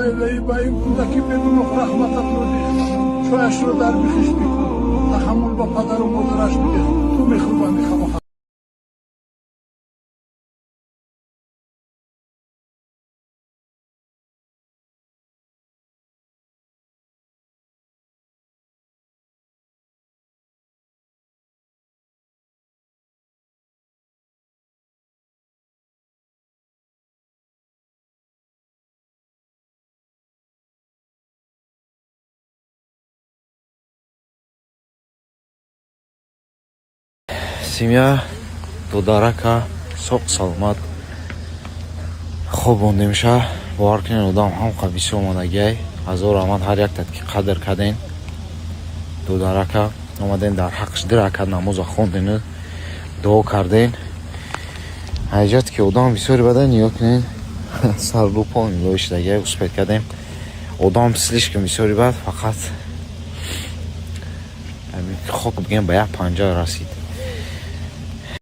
Илоҳӣ, ба ин кӯдаки бегуноҳ раҳмататро деҳ, ҷояшро дар биҳишт бикун, таҳаммул ба падару модараш бидеҳ. Ту меҳрубонӣ хамо. Семья додарака соқ саломат хобондемша. Бовар кунед, одам ҳамқа бисёр омадагиай. Ҳазор раҳмат ҳар яктат, ки қадр карден додарака, омаден, дар ҳаққш ду ракат намоза хондену дуо карден. Ҳайҷат ки одам бисёри бадан, нигоҳ кунед, сарлупо нигоҳ успеть кардем. Одам слишком бисёри бад, фақат хок бигем, ба як панҷа расид.